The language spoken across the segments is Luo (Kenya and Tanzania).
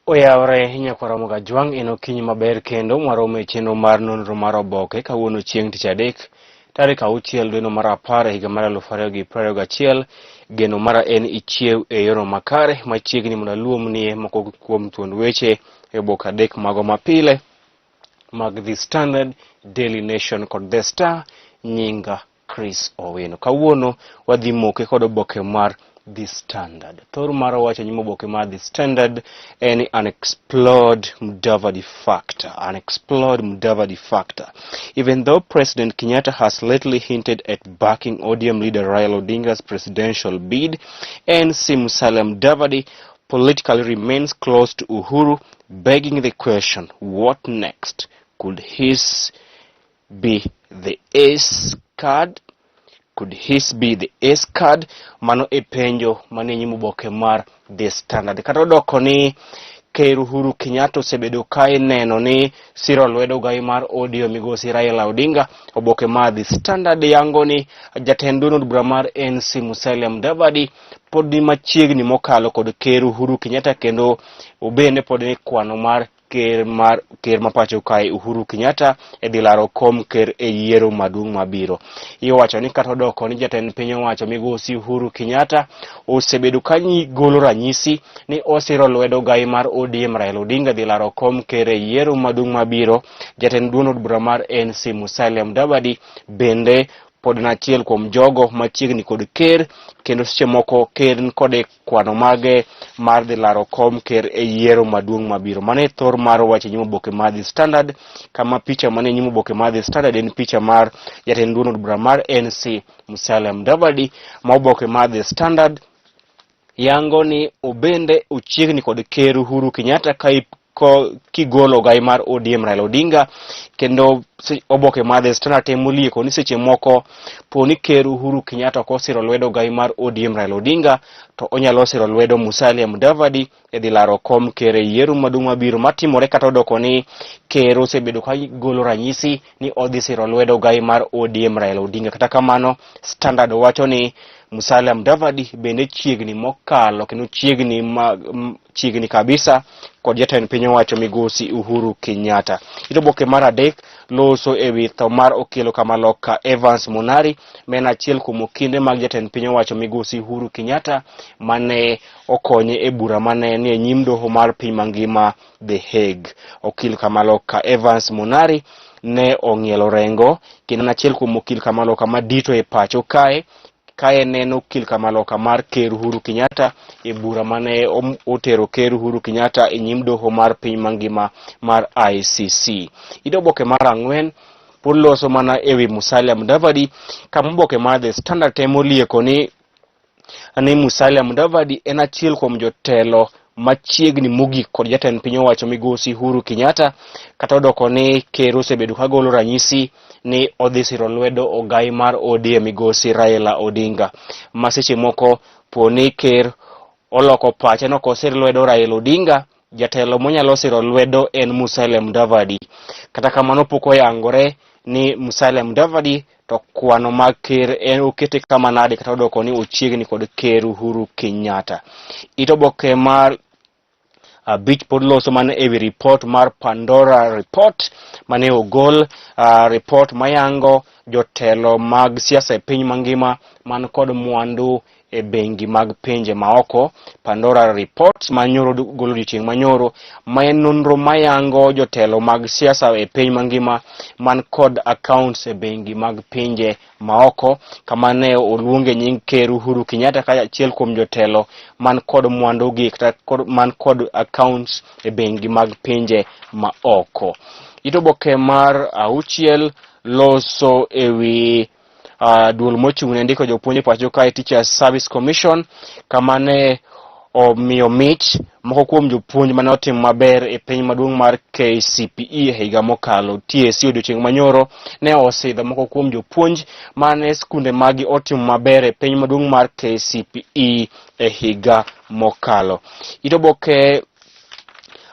Oyawore nyakwar Ramogi Ajwang' en okinyi maber kendo mwaromo e chenro mar nonro mar oboke kawuono chieng' tich adek tarik auchiel dweno mar apar e higa mar 2021. Geno mara en ichiew e yorno makare machiegni mondo aluomnie moko kuom thuond weche e oboke adek mago mapile mag The Standard, Daily Nation kod The Star. Nyinga Chris Owino. Kawuono wadhi moke kod oboke mar The Standard. Thor mar wacho nyim oboke mar The Standard en unexplored Mudavadi factor. Unexplored Mudavadi factor. Even though President Kenyatta has lately hinted at backing ODM leader Raila Odinga's presidential bid, NC Musalia Mudavadi politically remains close to Uhuru, begging the question, what next? Could his be the ace card? Could his be the ace card? Mano e penjo manie nyim oboke mar The Standard. Kata odoko ni Ker Uhuru Kenyatta osebedo ka ineno ni siro lwedo gai mar ODM migosi Raila Odinga, oboke mar The Standard yango ni jatend duond od bura mar ANC Musalia Mudavadi pod ni machiegni mokalo kod Ker Uhuru Kenyatta kendo obende pod ni kwano mar ker mar ker ma pacho kae Uhuru Kenyatta e dhi laro kom ker e yiero maduong' mabiro. Iwacho ni kata odoko ni jatend piny owacho migosi Uhuru Kenyatta osebedo ka golo ranyisi ni osiro lwedo gai mar ODM Raila Odinga dhi laro kom ker e yiero maduong' mabiro. Jatend duond od bura mar ANC Musalia Mudavadi bende pod en achiel kuom jogo machiegni kod ker kendo seche moko ker nikode kwano mage mar dhi laro kom ker e yiero maduong' mabiro. Mano e thor mar wach e nyim oboke mar The Standard, kama picha mane nyim oboke mar The Standard en picha mar jatend duond od bura mar ANC Musalia Mudavadi, ma oboke mar The Standard yango ni obende ochiegni kod ker Uhuru Kenyatta ka kigolo ogai mar ODM Raila Odinga kendo oboke mar The Standard temo lieko ni seche moko po ni ker Uhuru Kenyatta ok osiro lwedo ogai mar ODM Raila Odinga to onyalo siro lwedo Musalia Mudavadi e dhi laro kom ker e yiero maduong' mabiro matimore kata odoko ni ker osebedo ka golo ranyisi ni odhi siro lwedo ogai mar ODM Raila Odinga. Kata kamano Standard wacho ni Musalia Mudavadi bende chiegni mokalo kendo chiegni ma, chiegni kabisa kod jatend piny owacho migosi Uhuru Kenyatta. Ito oboke mar adek loso e wi tho mar Okello Kamaloka Evans Monari ma en achiel kuom okinde mag jatend piny owacho migosi Uhuru Kenyatta mane okonye e bura mane nie nyim doho mar piny mangima The Hague. Okil Kamaloka Evans Monari ne ong'ielo rengo kendo en achiel kuom okil Kamaloka madito e pacho kae kae ne en okil Kamaloka mar Ker Uhuru Kenyatta e bura mane otero Ker Uhuru Kenyatta e nyim doho mar piny mangima mar ICC. Ito oboke mar ang'wen pod loso mana e wi Musalia Mudavadi kama oboke mar The Standard temo lieko ni Musalia Mudavadi en achiel kuom jotelo machiegni mogik kod jatend piny owacho migosi Uhuru Kenyatta kata odoko ni ker osebedo ka golo ranyisi ni odhi siro lwedo ogai mar ODM migosi Raila Odinga ma seche moko po ni ker oloko pache ni ok osir lwedo Raila Odinga jatelo monyalo siro lwedo en Musalia Mudavadi. Kata kamano pok oyangore ni Musalia Mudavadi to kwano mag ker en okete kama nade kata odoko ni ochiegni kod ker Uhuru Kenyatta. It oboke mar abich pod loso mana ewi report mar Pandora Report mane ogol report mayango jotelo mag siasa e piny mangima man kod mwandu e bengi mag pinje maoko. Pandora Reports manyoro golo odiochieng' manyoro ma en nonro mayango jotelo mag siasa e piny mangima man kod accounts e bengi mag pinje maoko kama ne oluonge nying Ker Uhuru Kenyatta ka achiel kuom jotelo man kod mwandu gi kata man kod accounts e bengi mag pinje maoko. It oboke mar auchiel loso ewi duol mochung' ne ndiko jopuonj e pacho kae Teachers Service Commission kama ne omiyo mich moko kuom jopuonj mane otimo maber e piny maduong' mar KCPE e higa mokalo. TSC odiochieng' manyoro ne osidho moko kuom jopuonj mane skunde magi otimo maber e piny maduong' mar KCPE e higa mokalo. It oboke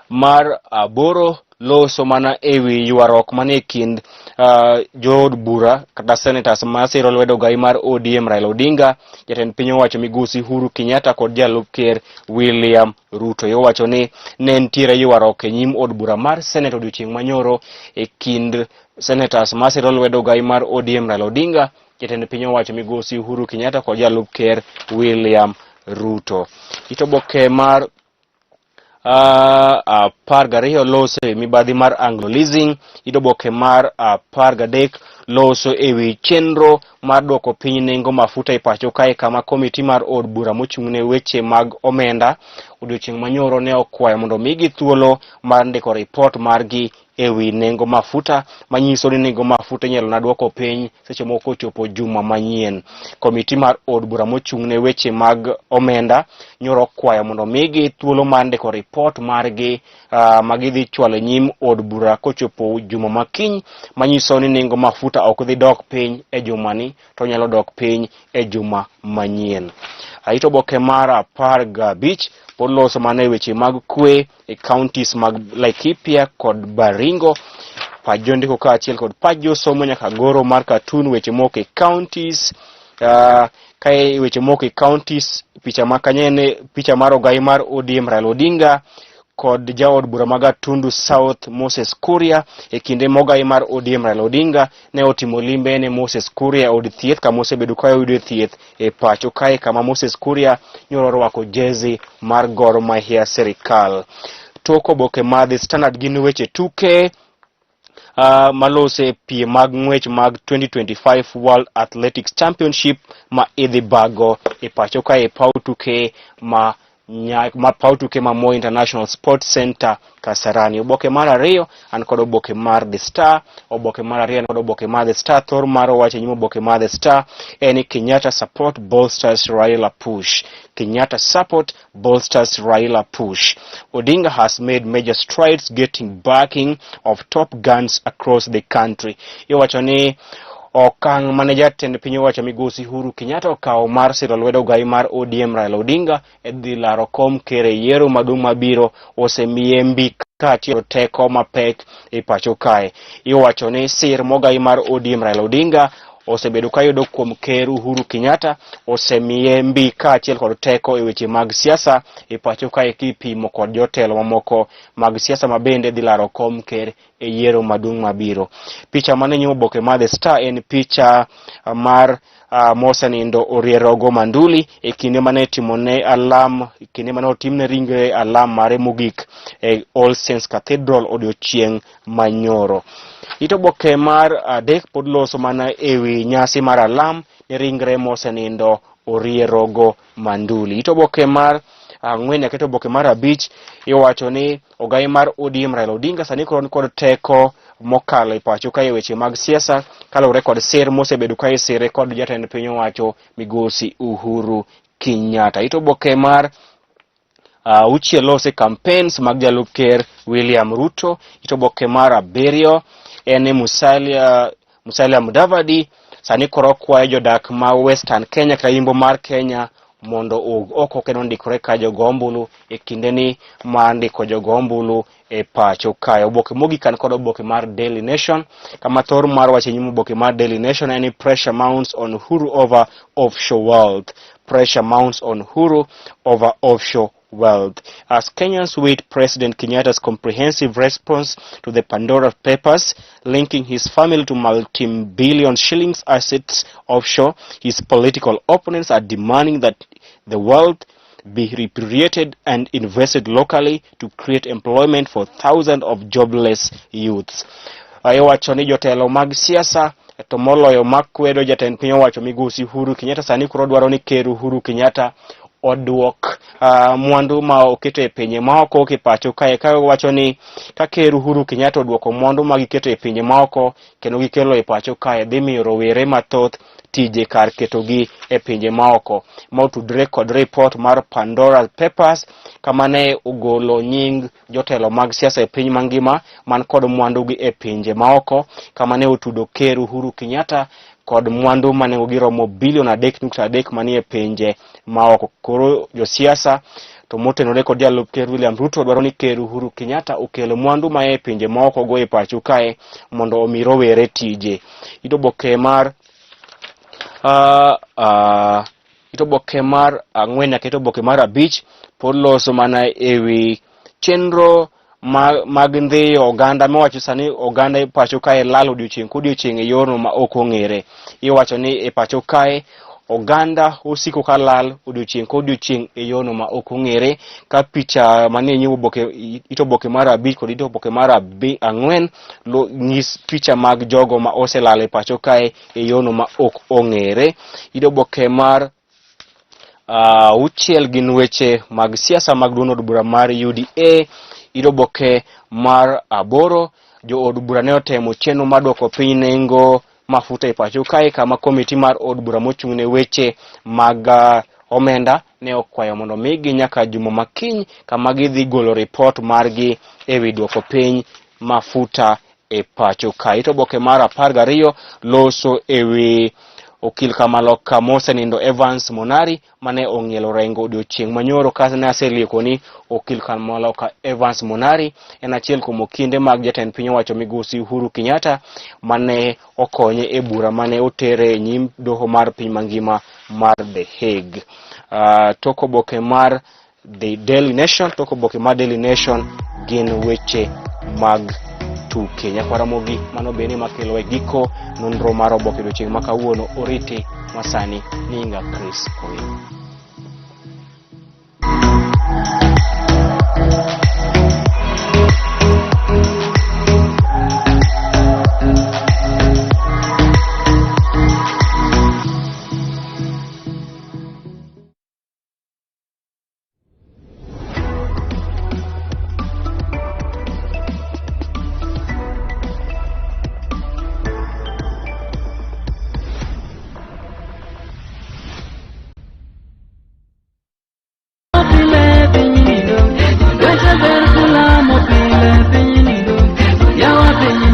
mar aboro loso mana ewi ywaruok manie kind jood bura kata senators masiro lwedo ogai mar ODM Raila Odinga, jatend piny owacho migosi Uhuru Kenyatta kod jalup ker William Ruto. Iwacho ni ne nitiere ywaruok e nyim od bura mar Senate odiochieng' manyoro e kind senators masiro lwedo ogai mar ODM Raila Odinga, jatend piny owacho migosi Uhuru Kenyatta kod jalup ker William Ruto. It oboke mar 12 loso e mibadhi mar Anglo Leasing. It oboke mar 13 loso e wi chenro mar duoko piny nengo mafuta e pacho kae kama komiti mar od bura mochung'ne weche mag omenda odiochieng' manyoro ne okwayo mondo omigi thuolo mar ndiko ripot margi e wi nengo mafuta manyiso ni nengo mafuta inyalo na duoko piny seche moko kochopo juma manyien. Komiti mar od bura mochung' ne weche mag omenda nyoro okwayo mondo omigi thuolo mar ndiko ripot margi ma gidhi chwalo e nyim od bura kochopo juma makiny manyiso ni nengo mafuta ok dhi dok piny e jumani to onyalo dok piny e juma manyien. Aito oboke mar 15 pod loso mana e weche mag kwe e counties mag Laikipia kod Baringo. Pach jondiko kaachiel kod pach josomo nyaka goro mar katun weche moko e counties. Kae weche moko e counties, picha ma kanyo en picha mar ogai mar ODM Raila Odinga kod jaod bura ma Gatundu South Moses Kuria e kinde mogai mar ODM Raila Odinga ne otimo limbe ne Moses Kuria e od thieth kama osebedo ka oyudo thieth e pacho kae kama Moses Kuria nyoro orwako jezi mar Gor Mahia sirikal. Tok oboke mar The Standard gin weche tuke malose piem mag ng'wech mag 2025 World Athletics Championship ma idhi bago e pacho kae e paw tuke ma ma paw tuke ma Moi International Sports Center Kasarani. Oboke mar ariyo an kod oboke mar The Star, oboke mar ariyo an kod oboke mar The Star. Thor mar owacho e nyim oboke mar The Star en ni Kenyatta support bolsters Raila push. Kenyatta support bolsters Raila push. Odinga has made major strides getting backing of top guns across the country. Iwacho ni okang' mane jatend piny owacho migosi Uhuru Kenyatta okawo mar siro lwedo ogai mar ODM Raila Odinga e dhi laro kom ker e yiero maduong' mabiro osemiye mbi kaachiel teko mapek e pacho kae. Iwacho ni sir mogai mar ODM Raila Odinga osebedo kayudo kuom ker Uhuru Kenyatta osemiye mbi kaachiel kod teko e weche mag siasa e pacho kae kipimo kod jotelo mamoko mag siasa ma bende dhi laro kom ker e yiero maduong' mabiro. Picha mane nyim oboke mar The Star en picha mar mosenindo Orierogo Manduli e kinde mane itimone alam, kinde mane otimne ringre alam mare mogik e All Saints Cathedral odiochieng' manyoro. It oboke mar adek pod loso mana ewi nyasi mar alam ne ringre mosenindo Orierogo Manduli. It oboke mar ang'wen nyaka it oboke mar abich iwacho ni ogai mar ODM Raila Odinga sani koro nikod teko mokalo e pacho ka e weche mag siasa kaluwore kod sir mosebedo ka isire kod jatend piny owacho migosi Uhuru Kenyatta. It oboke mar auchiel lose campaigns mag jalup ker William Ruto. It oboke mar abiriyo en ni Musalia Mudavadi sani koro kwayo jodak ma Western Kenya kata yimbo mar Kenya mondo oko kendo ndikore ka jogo ombulu e kindeni mar ndiko jogo ombulu e pacho kae. Oboke mogik an kod oboke mar Daily Nation kama thor mar wacho e nyim oboke mar Daily Nation en ni pressure mounts on Uhuru over offshore wealth. Pressure mounts on Uhuru over offshore wealth. As Kenyans wait President Kenyatta's comprehensive response to the Pandora Papers linking his family to multi-billion shillings assets offshore, his political opponents are demanding that the wealth be repatriated and invested locally to create employment for thousands of jobless youths. Iwacho ni jotelo mag siasa to moloyo makwedo jatend piny owacho migosi Uhuru Kenyatta sani koro dwaro ni ker Uhuru Kenyatta oduok mwandu ma oketo e pinje maoko e pacho kae ka wacho ni ka ker Uhuru Kenyatta oduoko mwandu ma giketo e pinje maoko kendo gikelo e pacho kae dhi miyo rowere mathoth tije kar ketogi e pinje maoko. Ma otudre kod ripot mar Pandora Papers kama ne ogolo nying jotelo mag siasa e piny mangima man kod mwandugi e pinje maoko kama ne otudo ker Uhuru Kenyatta kod mwandu ma nengogi romo bilion 3.3 manie pinje maoko. Koro josiasa To motenore kod jalup ker William Ruto dwaro ni ker Uhuru Kenyatta okel mwandu ma e pinje maoko go e pacho kae mondo omi rowere tije. It oboke mar it oboke mar ang'wen nyaka it oboke mar abich pod loso mana ewi chenro mag ndhiyo oganda miwacho sani oganda e pacho kae lal odiochieng' kodiochieng' e yorno ma ok ong'ere. Iwacho ni e pacho kae oganda osiko ka lal odiochieng' kodiochieng' e yorno ma ok ong'ere ka picha manie nyim oboke it oboke mar abich kod it oboke mar ang'wen nyis picha mag jogo ma oselal e pacho kae e yorno ma ok ong'ere. It oboke mar auchiel gin weche mag siasa mag duond od bura mar UDA. It oboke mar aboro, jood bura ne otemo chenro mar duoko piny nengo mafuta e pacho kae kama komiti mar od bura mochung' ne weche mag omenda ne okwayo mondo omigi nyaka juma makiny kama gidhi golo ripot margi e wi duoko piny mafuta e pacho kae. It oboke mar 12 loso e wi okil Kamaloka mosenindo Evans Monari mane ong'ielo rengo odiochieng' manyoro ka ne aselieko ni okil Kamaloka Evans Monari en achiel kuom okinde mag jatend piny owacho migosi Uhuru Kenyatta mane okonye e bura mane otere e nyim doho mar piny mangima mar The Hague. Tok oboke mar The Daily Nation, tok oboke mar Daily Nation gin weche mag tuke. Nyakwara Ramogi, mano bende makelo e giko nonro mar oboke odiochieng' ma kawuono. Oriti masani ninga Chris Owino.